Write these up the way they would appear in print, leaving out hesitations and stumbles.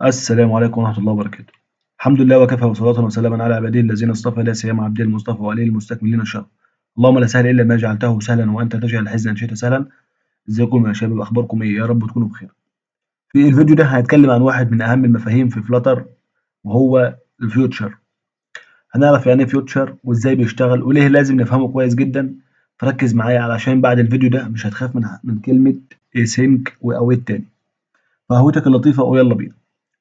السلام عليكم ورحمة الله وبركاته. الحمد لله وكفى وصلاة وسلاما على عباده الذين اصطفى، لا سيما عبده المصطفى وعليه المستكملين الشرف. اللهم لا سهل إلا ما جعلته سهلا وأنت تجعل الحزن إن شئت سهلا. ازيكم يا شباب، أخباركم إيه؟ يا رب تكونوا بخير. في الفيديو ده هنتكلم عن واحد من أهم المفاهيم في Flutter وهو ال future. هنعرف يعني ايه future وازاي بيشتغل وليه لازم نفهمه كويس جدا. فركز معايا علشان بعد الفيديو ده مش هتخاف من كلمة async و await تاني. فقهوتك اللطيفة ويلا بينا.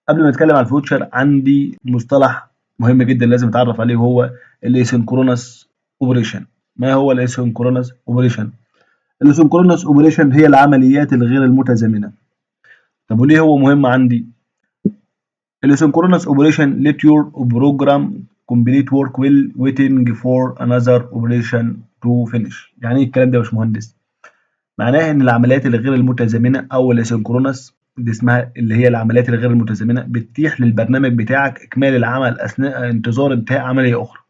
قبل ما نتكلم على ال future عندي مصطلح مهم جدا لازم اتعرف عليه وهو ال asynchronous operation. ما هو ال asynchronous operation؟ ال asynchronous operation هي العمليات الغير المتزامنه. طب وليه هو مهم عندي؟ ال asynchronous operation let your program complete work while waiting for another operation to finish. يعني ايه الكلام ده يا باشمهندس؟ معناه ان العمليات الغير المتزامنه او ال asynchronous دي اسمها اللي هي العمليات الغير المتزامنه بتتيح للبرنامج بتاعك اكمال العمل اثناء انتظار انتهاء عملية اخرى.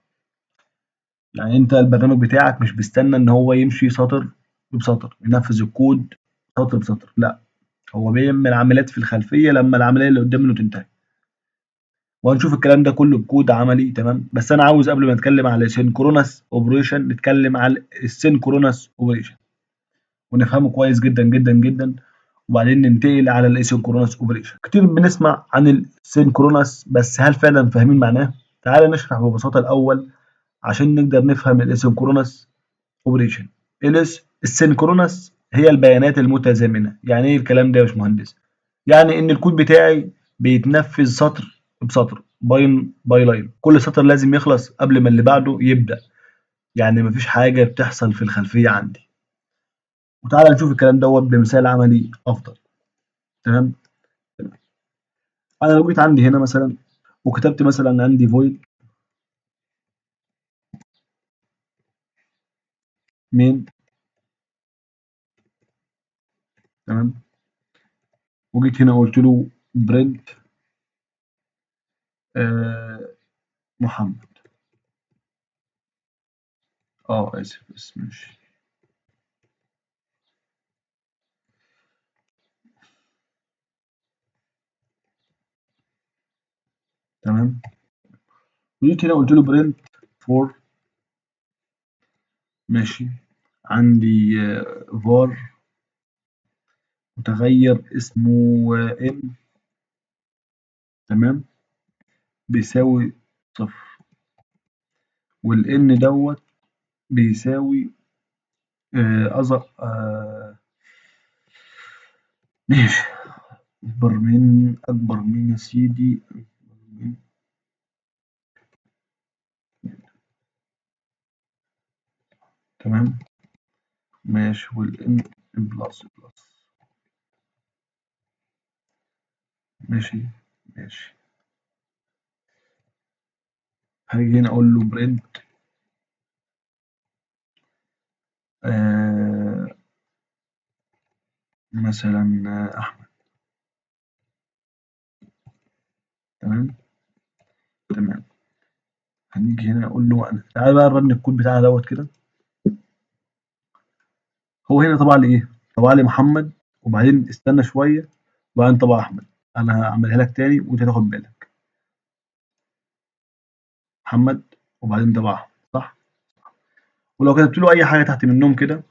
يعني انت البرنامج بتاعك مش بيستنى ان هو يمشي سطر بسطر، ينفذ الكود سطر بسطر، لا هو بيعمل عمليات في الخلفية لما العملية اللي قدام منه تنتهي. وهنشوف الكلام ده كله بكود عملي، تمام؟ بس انا عاوز قبل ما نتكلم على synchronous operation نتكلم على ال asynchronous operation ونفهمه كويس جدا جدا جدا، وبعدين ننتقل على ال asynchronous operation. كتير بنسمع عن ال synchronous بس هل فعلا فاهمين معناه؟ تعال نشرح ببساطة الاول عشان نقدر نفهم ال asynchronous operation. ال synchronous هي البيانات المتزامنه. يعني ايه الكلام ده يا باشمهندس؟ يعني ان الكود بتاعي بيتنفذ سطر بسطر، line by line، كل سطر لازم يخلص قبل ما اللي بعده يبدأ، يعني مفيش حاجة بتحصل في الخلفية عندي. وتعالى نشوف الكلام دوت بمثال عملي أفضل. تمام؟ تمام. أنا لو جيت عندي هنا مثلا وكتبت مثلا عندي void main، تمام، وجيت هنا قلت له print محمد، اسف بس ماشي، تمام، وجيت هنا قلت له print for، ماشي، عندي var متغير اسمه n، تمام، بيساوي 0، وال n دوت بيساوي ماشي، أكبر من يا سيدي، تمام، ماشي، وال n plus plus، ماشي ماشي، هاجي هنا اقول له print مثلا احمد، تمام تمام. هنيجي هنا اقول له انا تعالى بقى run الكود بتاعنا دوت كده. هو هنا طبع لي ايه؟ طبع لي محمد، وبعدين استنى شوية وبعدين طبع احمد. انا هعملها لك تاني وانت تاخد بالك. محمد وبعدين طبع احمد، صح؟ ولو كتبت له اي حاجة تحت منهم كده،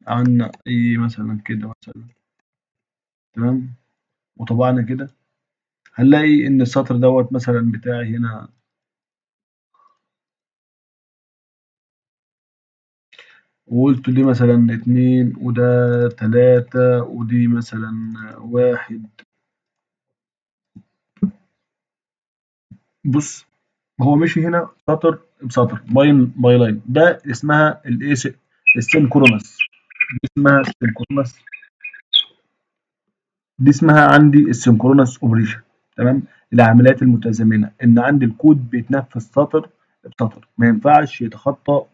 عملنا ايه مثلا كده مثلا، تمام، وطبعنا كده، هنلاقي ان السطر دوت مثلا بتاعي هنا وقلت دي مثلا 2 وده 3 ودي مثلا 1. بص هو مشي هنا سطر بسطر line by line، ده اسمها ال asynchronous، دي اسمها ال synchronous، دي اسمها عندي ال synchronous operation، تمام، العمليات المتزامنه، ان عندي الكود بيتنفذ سطر بسطر، ما ينفعش يتخطى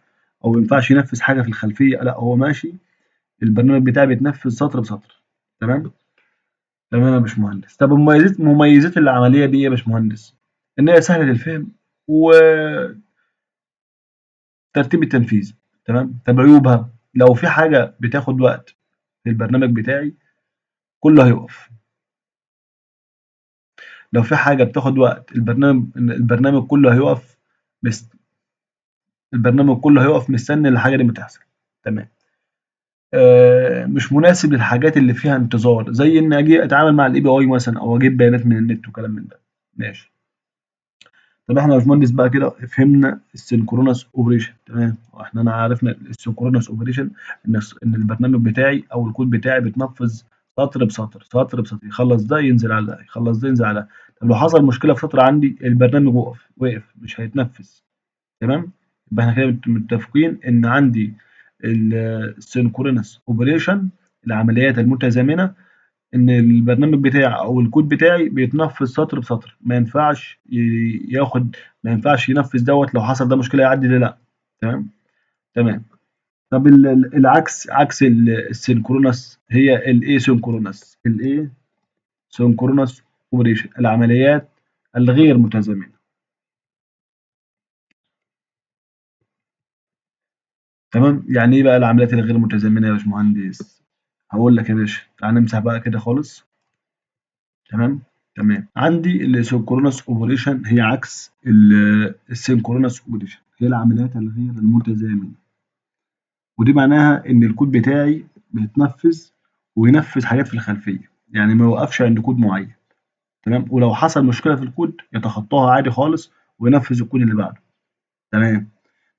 او ما ينفعش ينفذ حاجة في الخلفية، لا هو ماشي البرنامج بتاعي بيتنفذ سطر بسطر. تمام تمام يا باشمهندس. طب مميزات العملية دي يا باشمهندس؟ ان هي سهلة الفهم وترتيب التنفيذ، تمام. طب عيوبها؟ لو في حاجة بتاخد وقت في البرنامج بتاعي كله هيقف. لو في حاجة بتاخد وقت البرنامج كله هيقف، البرنامج كله هيقف مستني الحاجة دي ما تحصل. تمام. مش مناسب للحاجات اللي فيها انتظار، زي ان اجي اتعامل مع ال API مثلا، او اجيب بيانات من النت وكلام من ده. ماشي. طب احنا يا باشمهندس بقى كده فهمنا ال synchronous operation. تمام، احنا انا عرفنا ال synchronous operation ان البرنامج بتاعي او الكود بتاعي بيتنفذ سطر بسطر، سطر بسطر، يخلص ده ينزل على ده، يخلص ده ينزل على ده. طب لو حصل مشكلة في سطر عندي البرنامج وقف مش هيتنفذ. تمام، يبقى احنا كده متفقين ان عندي ال synchronous operation، العمليات المتزامنه، ان البرنامج بتاعي او الكود بتاعي بيتنفذ سطر بسطر، ما ينفعش ياخد، ما ينفعش ينفذ دوت، لو حصل ده مشكلة يعدي ده لا. تمام، تمام. طب العكس، عكس ال synchronous هي ال asynchronous، ال asynchronous operation، العمليات الغير متزامنه. تمام، يعني ايه بقى العمليات الغير متزامنه يا باشمهندس؟ هقول لك يا باشا، تعال نمسح بقى كده خالص. تمام، تمام. عندي ال asynchronous operation هي عكس ال synchronous operation، هي العمليات الغير المتزامنه، ودي معناها ان الكود بتاعي بيتنفذ وينفذ حاجات في الخلفية، يعني ما يوقفش عند كود معين. تمام، ولو حصل مشكلة في الكود يتخطاها عادي خالص وينفذ الكود اللي بعده. تمام.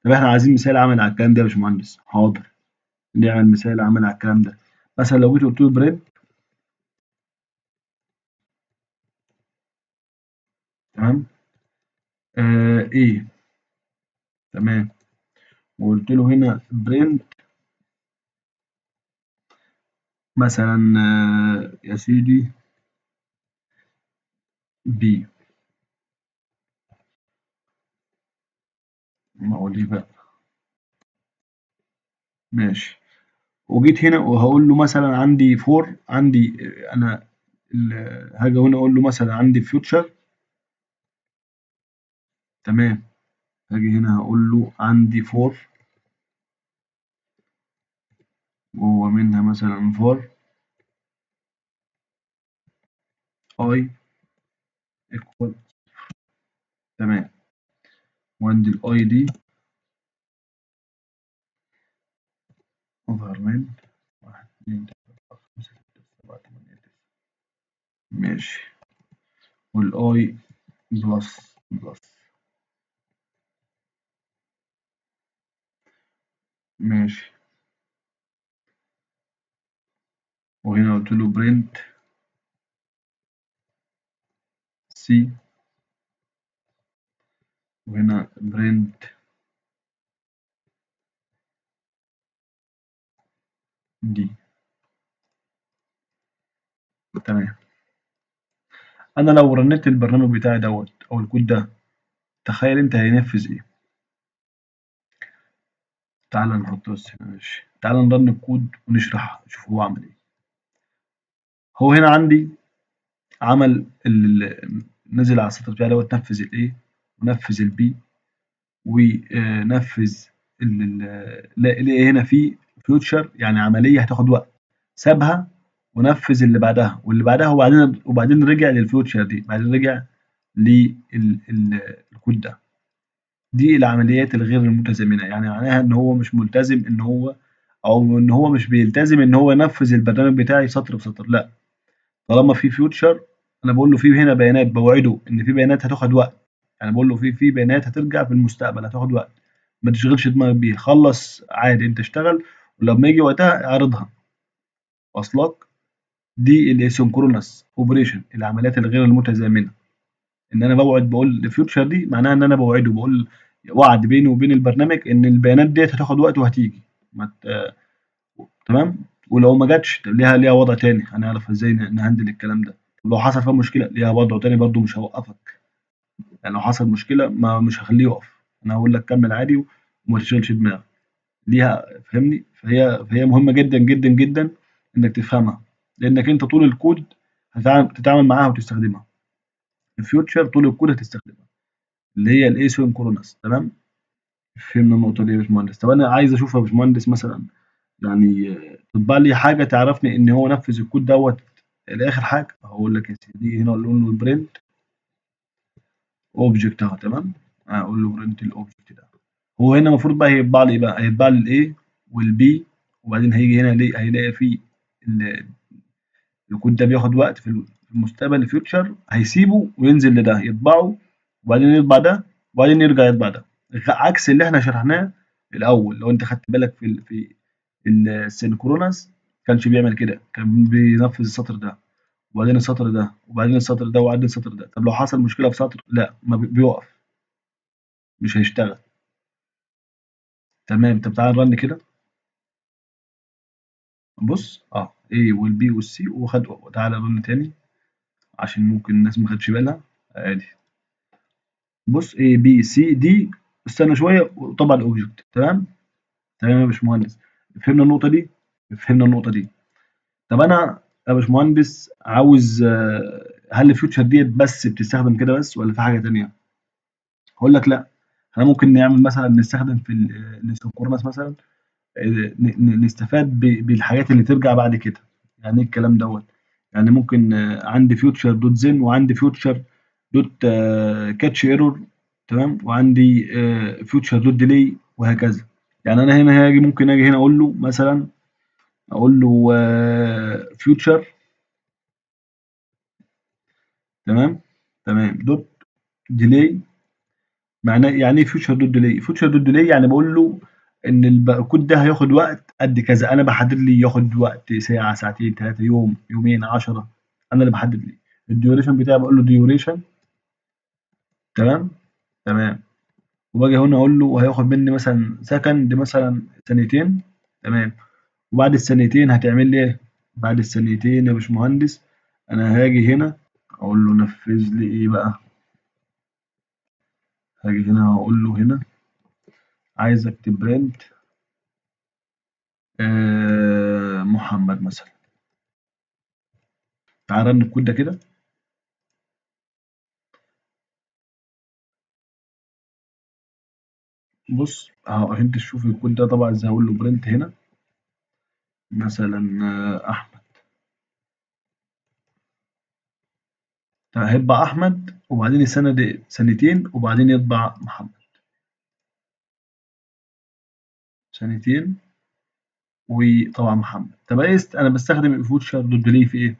طب احنا عايزين مثال عمل على الكلام ده يا باشمهندس. حاضر، نعمل مثال عمل على الكلام ده. مثلا لو جيت قلت له print، تمام، A، تمام، وقلت له هنا print مثلا، يا سيدي B، ما اقول ايه بقى، ماشي. وجيت هنا وهقول له مثلا عندي for، عندي، انا هاجي هنا اقول له مثلا عندي future. تمام، هاجي هنا هقول له عندي for، وهو منها مثلا for i equal، تمام، وعندي ال i دي اظهر من 1 2 3 4 5 6 7 8 9، ماشي، وال i plus plus، ماشي. وهنا قلت له print c، وهنا print d. تمام. انا لو رنيت البرنامج بتاعي دوت او الكود ده، تخيل انت هينفذ ايه؟ تعال نحط بس هنا، ماشي. تعال نرن الكود ونشرح نشوف هو عمل ايه. هو هنا عندي عمل نزل على السطر بتاعي دوت، نفذ ال A ونفذ ال B ونفذ لا، هنا في future، يعني عملية هتاخد وقت، سابها ونفذ اللي بعدها واللي بعدها، وبعدين رجع لل future دي، بعدين رجع للكود ده. دي العمليات الغير المتزامنة، يعني معناها إن هو مش ملتزم إن هو، أو إن هو مش بيلتزم إن هو ينفذ البرنامج بتاعي سطر بسطر، لا، طالما في future أنا بقول له في هنا بيانات، بوعده إن في بيانات هتاخد وقت، يعني بقول له في بيانات هترجع في المستقبل هتاخد وقت، ما تشغلش دماغك بيها، خلص عادي أنت اشتغل، ولما يجي وقتها اعرضها. واصلك؟ دي ال asynchronous operation، العمليات الغير المتزامنه، ان انا بوعد، بقول ال future دي معناها ان انا بوعده، بقول وعد بيني وبين البرنامج ان البيانات ديت هتاخد وقت وهتيجي، ما تمام. ولو ما جاتش طب ليها وضع تاني، هنعرف ازاي نهندل الكلام ده. طب لو حصل فيها مشكلة ليها وضع تاني برده، مش هوقفك، يعني لو حصل مشكلة ما مش هخليه يقف، انا هقول لك كمل عادي وما تشغلش دماغك ليها، فاهمني؟ فهي مهمة جدا جدا جدا انك تفهمها، لانك انت طول الكود هتتعامل معاها وتستخدمها. ال future طول الكود هتستخدمها، اللي هي ال asynchronous. تمام، فهمنا النقطة دي يا باشمهندس. طب انا عايز اشوف يا باشمهندس مثلا، تطبع لي حاجة تعرفني ان هو نفذ الكود دوت لاخر حاجة. هقول لك يا سيدي هنا اقول له print object اهو. تمام، اقول له print ال object ده. هو هنا المفروض بقى هيطبع لي ايه بقى؟ هيطبع لي ال A وال B، وبعدين هيجي هنا ليه؟ هيلاقي فيه الكود ده بياخد وقت في المستقبل ال future، هيسيبه وينزل لده يطبعه، وبعدين يطبع ده، وبعدين يرجع يطبع ده، عكس اللي احنا شرحناه الاول. لو انت خدت بالك في ال synchronous كانش بيعمل كده، كان بينفذ السطر ده وبعدين السطر ده وبعدين السطر ده وبعدين السطر ده. طب لو حصل مشكلة في سطر، لا ما بيقف، مش هيشتغل. تمام. طب تعالى ن run كده، بص A وال B وال C وخد. تعالى run تاني عشان ممكن الناس ما خدش بالها. ادي بص A B C D، استنى شوية وطبع ال object. تمام تمام يا باشمهندس، فهمنا النقطة دي، فهمنا النقطة دي. طب انا يا باشمهندس عاوز، هل ال future ديت بس بتستخدم كده بس ولا في حاجة تانية؟ هقول لك لا، احنا ممكن نعمل مثلا، نستخدم في ال synchronous مثلا، نستفاد بالحاجات اللي ترجع بعد كده. يعني ايه الكلام دوت؟ يعني ممكن عندي future dot then، وعندي future dot catch error، تمام، وعندي future dot delay وهكذا. يعني انا هنا هاجي، ممكن اجي هنا اقول له مثلا، اقول له future، تمام تمام، dot delay. معناه يعني ايه future dot delay؟ future dot delay يعني بقول له ان الكود ده هياخد وقت قد كذا، انا بحدد لي ياخد وقت ساعة، ساعتين، 3، يوم، يومين، 10، انا اللي بحدد لي ال duration بتاعي، بقول له duration. تمام تمام، وباجي هنا اقول له هياخد مني مثلا second، مثلا ثانيتين. تمام، وبعد الثانيتين هتعمل لي ايه؟ بعد الثانيتين يا باشمهندس انا هاجي هنا اقول له نفذ لي ايه بقى؟ هاجي هنا اقول له هنا عايزك ت print محمد مثلا. تعال run الكود ده كده. بص اهو عشان تشوف الكود ده طبعا ازاي. هقول له print هنا مثلا، احمد. طيب هيطبع احمد، وبعدين السنة دي سنتين، وبعدين يطبع محمد سنتين، وطبعا محمد. طب ايه انا بستخدم ال future dot delay في ايه؟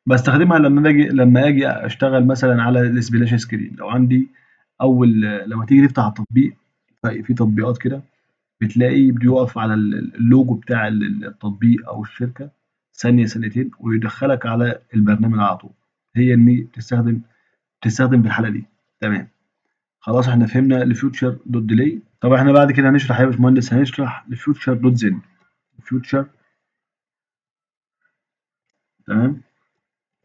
بستخدمها لما اجي اشتغل مثلا على ال splash screen. لو عندي اول، لما تيجي تفتح التطبيق، في تطبيقات كده بتلاقي بيقف على اللوجو بتاع التطبيق او الشركة ثانية ثانيتين ويدخلك على البرنامج على طول. هي ان بتستخدم في الحالة دي. تمام، خلاص احنا فهمنا ال future dot delay. طب احنا بعد كده هنشرح ايه يا باشمهندس؟ هنشرح ال future dot then. future، تمام،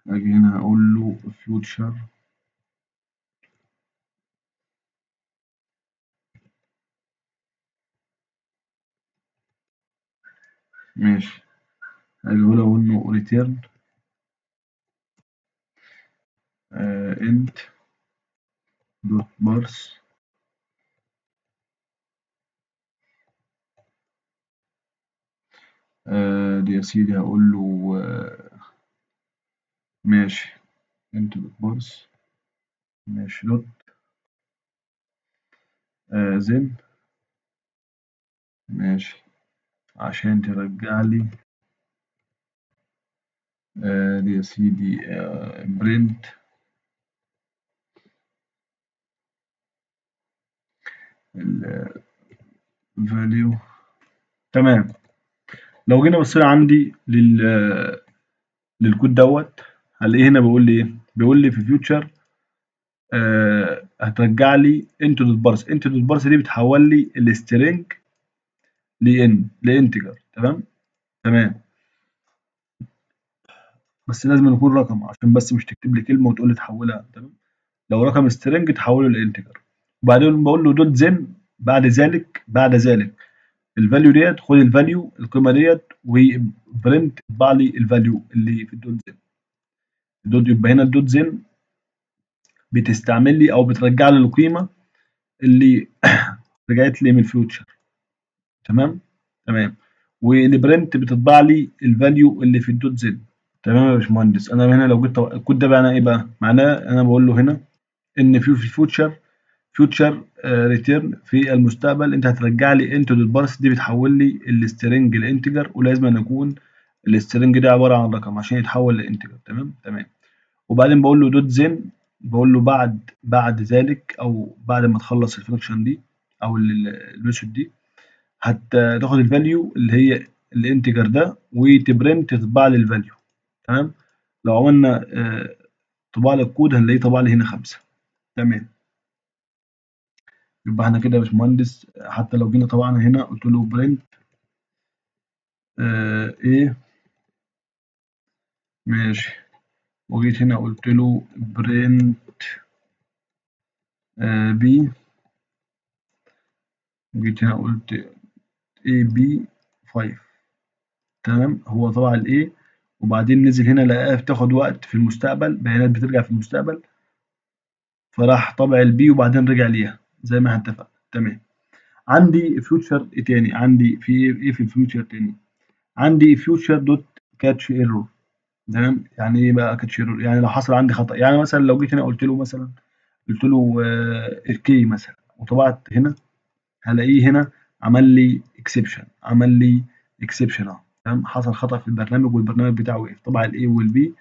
اجي هنا اقول له future ماشي، اجي هنا اقول له return int dot parse دي يا سيدي هقول له ماشي int dot parse ماشي dot then ماشي عشان ترجع لي دي يا سيدي print ال value. تمام، لو جينا بصينا عندي للكود دوت، هلاقيه هنا بيقول لي ايه؟ بيقول لي في future هترجع لي int dot parse. int dot parse دي بتحول لي ال string ل integer. تمام تمام، بس لازم يكون رقم عشان بس مش تكتب لي كلمة وتقول لي تحولها. تمام، لو رقم string تحوله ل integer. وبعدين بقول له dot then، بعد ذلك ال value ديت، خد ال value القيمة ديت و print اطبع لي ال value اللي في ال dot then. ال dot يبقى هنا ال dot then بتستعمل لي او بترجع لي القيمة اللي رجعت لي من ال future. تمام تمام، وال print بتطبع لي ال value اللي في ال dot then. تمام يا باشمهندس، انا هنا لو جيت الكود ده بقى ايه بقى معناه؟ انا بقول له هنا ان في ال future future return في المستقبل انت هترجع لي int dot parse، دي بتحول لي ال string ل integer، ولازم أن يكون ال string ده عبارة عن رقم عشان يتحول ل integer. تمام تمام. وبعدين بقول له dot then، بقول له بعد ذلك او بعد ما تخلص ال function دي او ال method دي هتاخد ال value اللي هي ال integer ده وت print تطبع لي ال value. تمام. لو عملنا طباع للكود هنلاقيه طبع لي هنا 5. تمام. يبقى احنا كده يا باشمهندس حتى لو جينا طبعنا هنا قلت له print A ماشي، وجيت هنا قلت له print B، وجيت هنا قلت A B 5. تمام. هو طبع ال A وبعدين نزل هنا لقاها بتاخد وقت في المستقبل، بيانات بترجع في المستقبل، فراح طبع ال B وبعدين رجع ليها زي ما احنا اتفقنا. تمام. عندي future ايه تاني؟ عندي في ايه في ال future تاني؟ عندي future dot catch error. تمام. يعني ايه بقى catch error؟ يعني لو حصل عندي خطأ، يعني مثلا لو جيت هنا قلت له مثلا قلت له ال K مثلا وطبعت هنا، هلاقيه هنا عمل لي exception، عمل لي exception اهو. تمام. حصل خطأ في البرنامج والبرنامج بتاعه وقف، طبع ال A وال B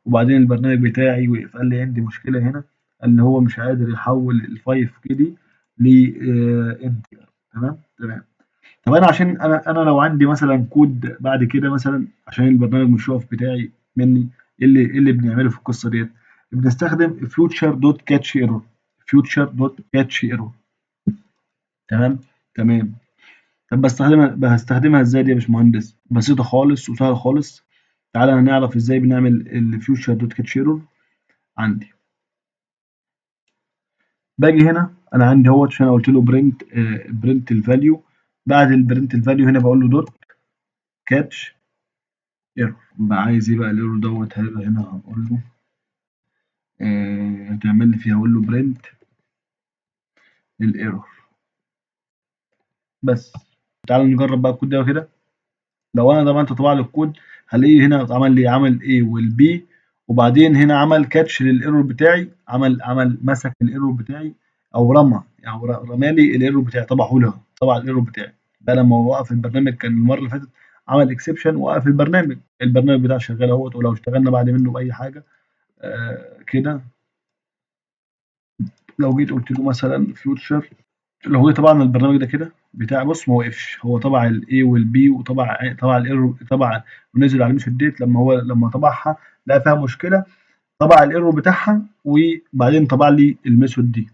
وبعدين البرنامج بتاعي وقف، قال لي عندي مشكلة هنا ان هو مش قادر يحول ال 5 K دي ل integer. تمام تمام. طب انا عشان انا لو عندي مثلا كود بعد كده مثلا عشان البرنامج مش واقف بتاعي مني، ايه اللي بنعمله في القصة ديت؟ بنستخدم future dot catch error، future dot catch error. تمام تمام. طب بستخدمها ازاي دي يا باشمهندس؟ بسيطة خالص وسهلة خالص. تعالى نعرف ازاي بنعمل ال future dot catch error. عندي باجي هنا انا عندي اهوت عشان انا قلت له print print ال value، بعد ال print ال value هنا بقول له dot catch error. بقى عايز ايه بقى ال error دوت؟ هيبقى هنا هقول له هتعمل لي فيها، هقول له print ال error بس. تعالوا نجرب بقى الكود ده كده. لو انا طبعا طبع لي الكود هلاقيه هنا عمل لي عمل A وال B، وبعدين هنا عمل catch لل error بتاعي، عمل مسك ال error بتاعي او رمى، يعني رمالي ال error بتاعي، طبعه له، طبع ال error بتاعي. ده لما وقف البرنامج كان المرة اللي فاتت عمل exception وقف البرنامج، البرنامج بتاعه شغال اهوت، ولو اشتغلنا بعد منه باي حاجة كده، لو جيت قلت له مثلا future، لو هو طبعا البرنامج ده كده بتاع بص ما وقفش، هو طبع ال A وال B وطبع ال error، طبع ونزل على ال method ديت، لما طبعها لقى فيها مشكلة طبع ال error بتاعها وبعدين طبع لي ال method دي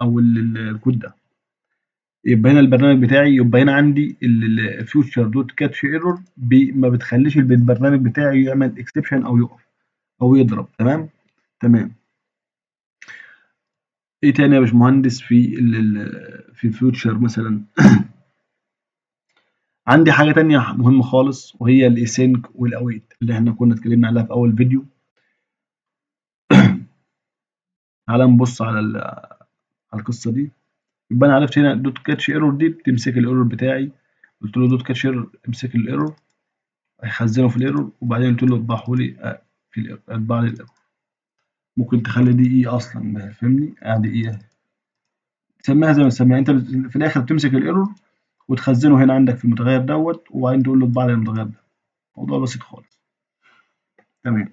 او الكود ده. يبقى هنا البرنامج بتاعي، يبقى هنا عندي ال future dot catch error ما بتخليش البرنامج بتاعي يعمل exception او يقف او يضرب. تمام تمام. ايه تاني يا باشمهندس في في ال future مثلا؟ عندي حاجة تانية مهمة خالص وهي ال async وال await اللي احنا كنا اتكلمنا عليها في اول فيديو. تعالى نبص على القصة دي. يبقى انا عرفت هنا dot catch error دي بتمسك ال error بتاعي، قلت له dot catch error امسك ال error، هيخزنه في ال error، وبعدين قلت له اطبعه لي في ال error، اطبع لي ال error. ممكن تخلي دي e اصلا، فاهمني؟ ادي e تسميها زي ما تسميها انت، في الاخر بتمسك ال error وتخزنه هنا عندك في المتغير دوت، وبعدين تقول له اطبع لي المتغير ده. موضوع بسيط خالص. تمام.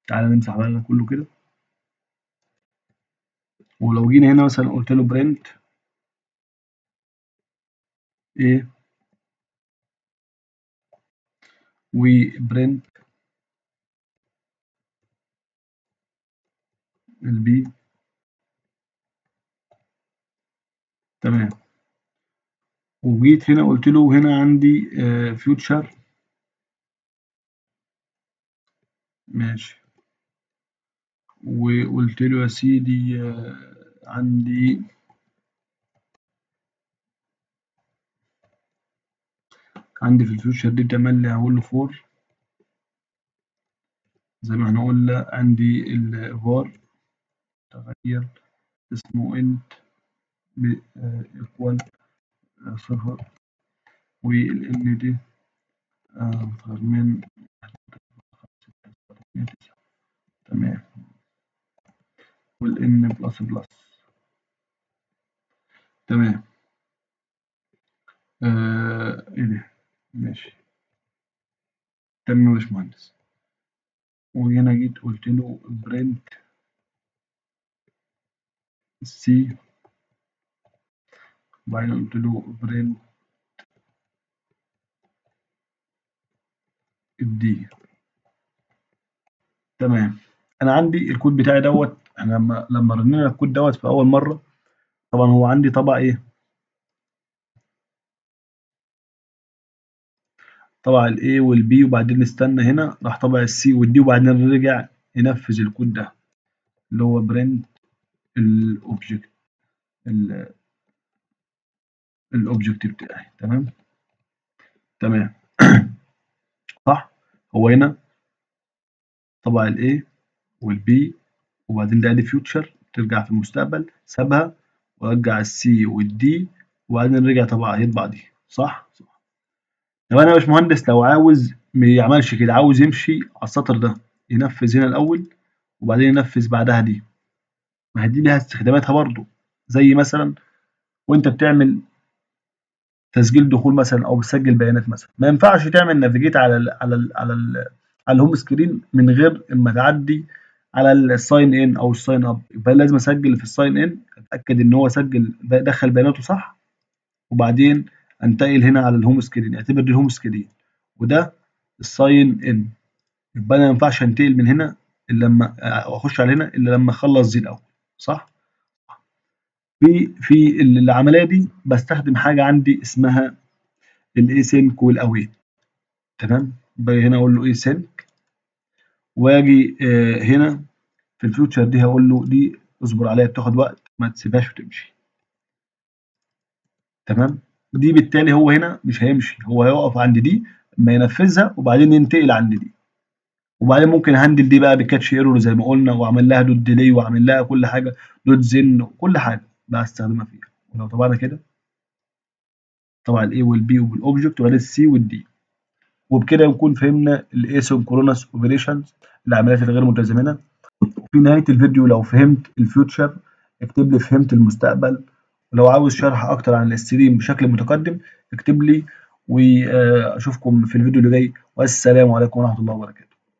تعالى نمسح بقى ده كله كده، ولو جينا هنا مثلا قلت له print A و print ال B. تمام. وجيت هنا قلت له هنا عندي future ماشي، وقلت له يا سيدي عندي في ال future دي بتعمل لي، هقول له for زي ما احنا قلنا، عندي الفار تغير اسمه int equal 0، وال n دي اكتر من 9. تمام، وال n plus plus. تمام. ايه ده؟ ماشي، تمام يا باشمهندس. وهنا جيت قلت له print c، وبعدين قلت له print d. تمام. انا عندي الكود بتاعي دوت، احنا لما رنينا الكود دوت في اول مرة، طبعا هو عندي طبع ايه؟ طبع ال A وال B، وبعدين استنى هنا راح طبع ال C وال D، وبعدين رجع ينفذ الكود ده اللي هو print ال object ال object بتاعي. تمام تمام. صح، هو هنا طبع ال A وال B، وبعدين ده ادي future ترجع في المستقبل، سابها ورجع ال C وال D، وبعدين رجع طبعها يطبع دي. صح صح. طب انا يا باشمهندس لو عاوز ما يعملش كده، عاوز يمشي على السطر ده، ينفذ هنا الاول وبعدين ينفذ بعدها دي، ما هي دي ليها استخداماتها برضو، زي مثلا وانت بتعمل تسجيل دخول مثلا او بتسجل بيانات مثلا، ما ينفعش تعمل navigate على ال home screen من غير ما تعدي على ال sign in او ال sign up. يبقى لازم اسجل في ال sign in، اتاكد ان هو سجل دخل بياناته صح، وبعدين انتقل هنا على ال home screen. اعتبر دي ال home screen وده ال sign in، يبقى انا ما ينفعش انتقل من هنا الا لما اخش على هنا الا لما اخلص دي الاول. صح. في العملية دي بستخدم حاجة عندي اسمها ال async وال await. تمام، باجي هنا اقول له async، واجي هنا في ال future دي هقول له دي اصبر عليها بتاخد وقت، ما تسيبهاش وتمشي. تمام، دي بالتالي هو هنا مش هيمشي، هو هيقف عند دي ما ينفذها وبعدين ينتقل عند دي، وبعدين ممكن handle دي بقى ب catch error زي ما قلنا، واعمل لها dot delay واعمل لها كل حاجة dot then وكل حاجة بقى استخدمها فيها. ولو طبعنا كده طبعا ال A وال B وال object وبعدين ال C وال D، وبكده نكون فهمنا ال asynchronous operations، العمليات الغير متزامنه. وفي نهاية الفيديو لو فهمت ال future اكتب لي فهمت المستقبل، ولو عاوز شرح اكتر عن ال stream بشكل متقدم اكتب لي، واشوفكم في الفيديو اللي جاي، والسلام عليكم ورحمة الله وبركاته.